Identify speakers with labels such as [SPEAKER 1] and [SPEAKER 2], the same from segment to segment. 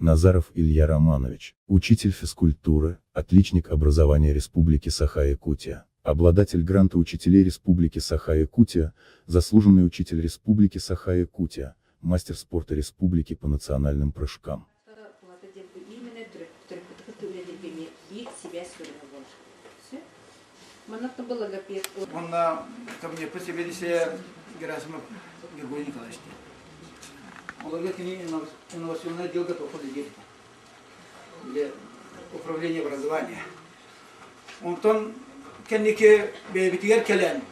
[SPEAKER 1] Назаров Илья Романович, учитель физкультуры, отличник образования Республики Саха-Якутия, обладатель гранта учителей Республики Саха-Якутия, заслуженный учитель Республики Саха-Якутия, мастер спорта Республики по национальным прыжкам.
[SPEAKER 2] Уонна кабинеппит сэбиэдиссэйэ Герасимов Григорий Николаевич диэн. Олорго кини инновационное отделга тоқу үлэлиир Для управления образования. Онтон кэнники бэйэбитигэр кэлэн,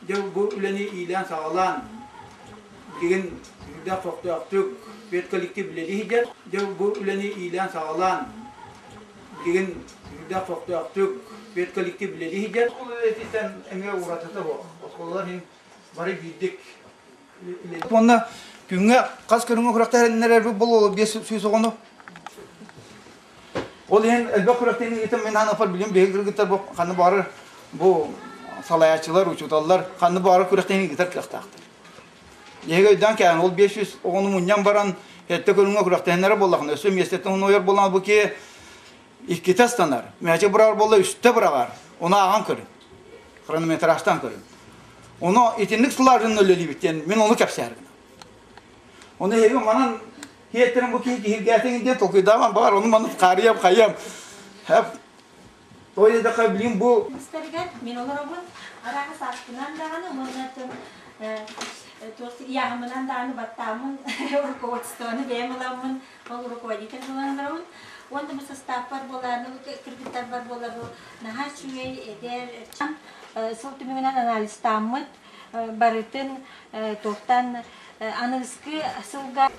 [SPEAKER 2] дьэ бу үлэни иилээн-саҕалаан, билигин сүрдээх көхтөөхтүк педколлектив үлэлии сылдьар. Дьэ бу үлэни иилээн-саҕалаан, билигин сүрдээх көхтөөхтүк педколлектив үлэлии сылдьар. Оскуола үлэтиттэн эмиэ уратыта суох. Оскуолалар иһин бары биирдик Уонна күҥҥэ хас көрүҥҥэ күрэхтэһиннэрэрбит буолуо 500 оҕону. Ол иһин элбэх күрэхтэһиини ыытан мин ханафар билим биһиги кыргыттар бу ханна баҕарар бу салайааччылар, учууталлар ханна баҕарар күрэхтэһиини ыытар кыахтаахтар. Эһиги өйдөөн кээн ол 500 оҕону мунньан баран сэттэ көрүҥҥэ күрэхтэһиннэрэ буоллахына өссө миэстэттэн хонойор буоллаҕына бу киһи иккитэ астанар. Мээчик быраҕар буолла үстэ быраҕар. Ону ааҕан көрүн. Хронометражтаан көрүн. Ону итинник слаженно үлэлиибит диэн мин ону кэпсээр гына. Ону эһиги манан хиэттерин бу киһи киһиргээтиҥ диэн толкуйдааман баҕар ону маны хаарыйам хайыам. Хэп той эдэхэ билим бу
[SPEAKER 3] Мистэригэр мин олоробун арааһа сааспынан даҕаны уонна ыйааһыммынан даҕаны баттааммын руководствоны бэйэм ыламмын ол руководитель буолан олоробун уонна бу састааппар буолааны кыргыттарбар буолар наһаа үчүгэй эдэр сыл түмүгүнэн анализтааммыт барытын туохтан аныгыскы сылга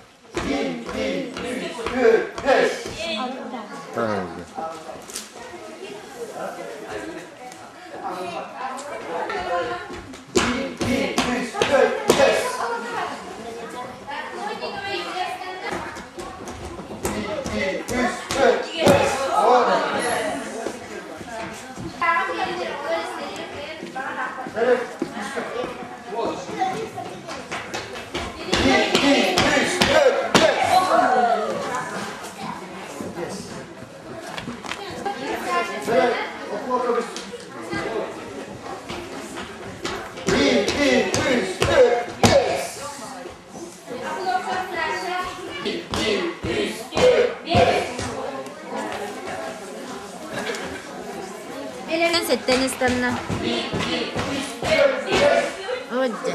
[SPEAKER 4] Сэттэн ыстанна. Одде.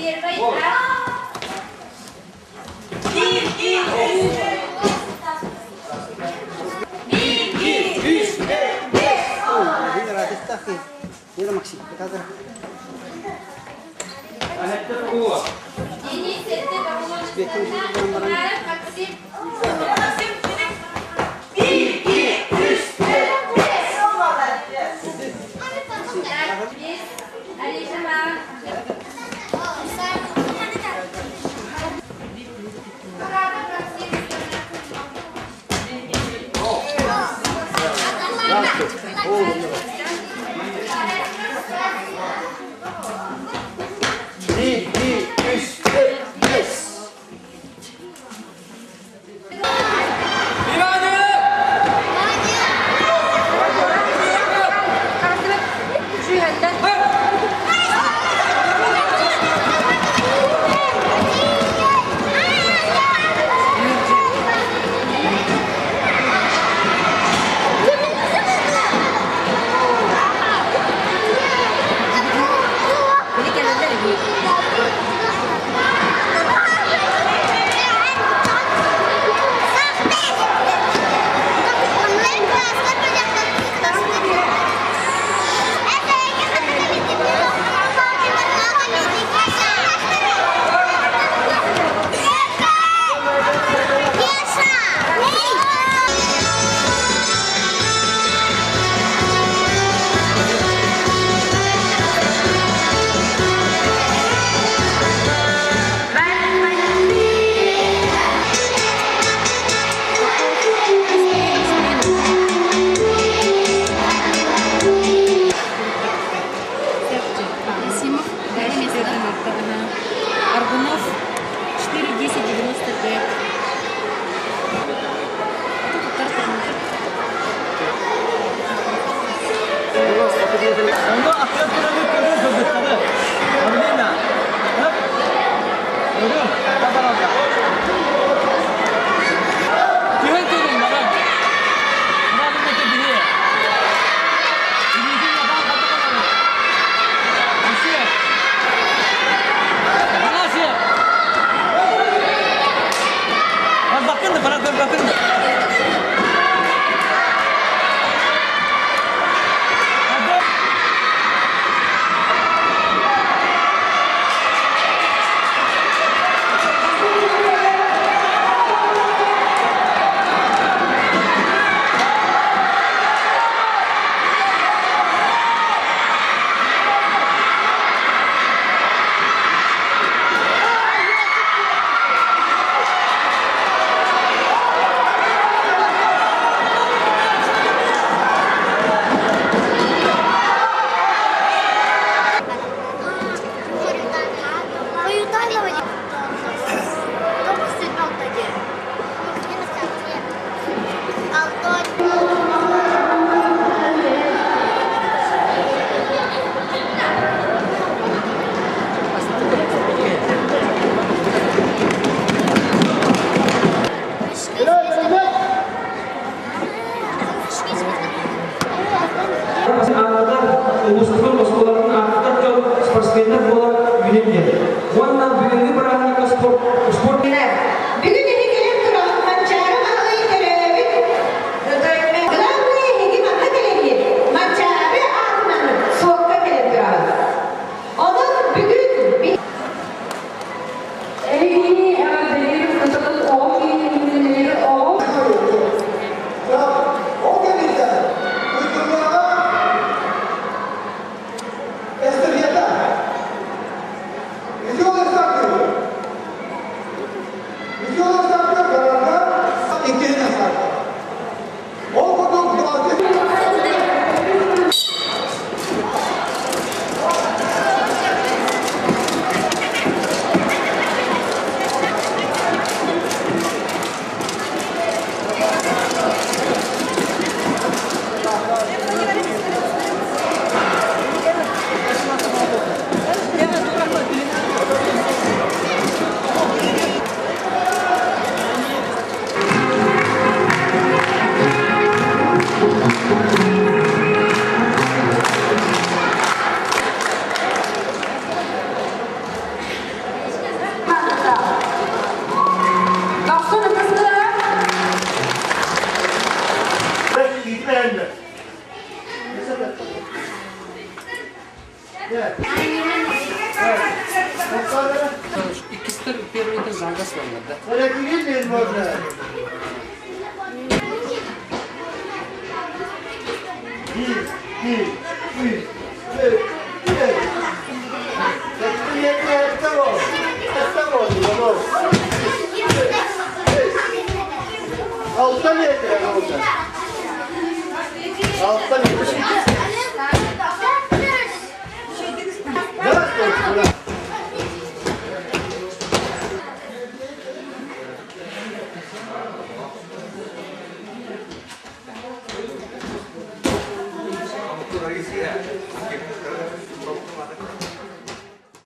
[SPEAKER 3] Первый
[SPEAKER 5] Түһэн көрүҥ, баран. Мына бу биһи. Илиитин лапаан хатык олорор. Асия. Асия. Bakın da, bana bakın da.
[SPEAKER 6] Улууспут оскуолатын ааттар дьон спортсменнар буолар үүнэн диэн. Уонна бүгүҥҥү бырааһынньыкка спорт спорт
[SPEAKER 7] Бүгүн эһи кэлэн туран Манчаары Маһалай төрөөбүт Главное эһиги манна кэлэҥҥит Манчаары аатынан суокка кэлэн тураҕыт. Онон бүгүн
[SPEAKER 8] Эһигини эҕэрдэлиир ытык оҕо киинин оҕо
[SPEAKER 9] Ол кэнниттэн ыытыллыаҕа эстафета. Веселый старты. Веселый старты барарга иккиһинэн старт. Ол курдук
[SPEAKER 5] Иккистер первыйдыр загас бар да.
[SPEAKER 9] Алта метр olacak. Алта метр. Да,